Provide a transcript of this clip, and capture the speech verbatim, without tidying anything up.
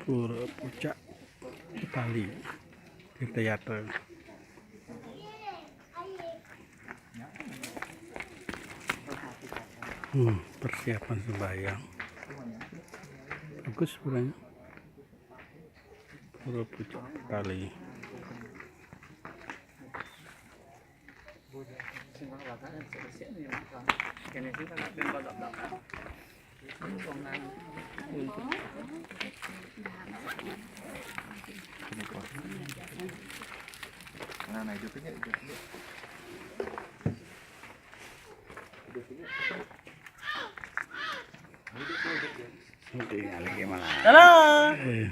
Pura Pucak Bali, Tirtayatra. Hmm, persiapan sembahyang. Bagus puranya. Pura Pucak Bali. Nah, nah, hidupin ya, hidupin ya. Hidupin ya. Hidupin ya. Halo. Eh.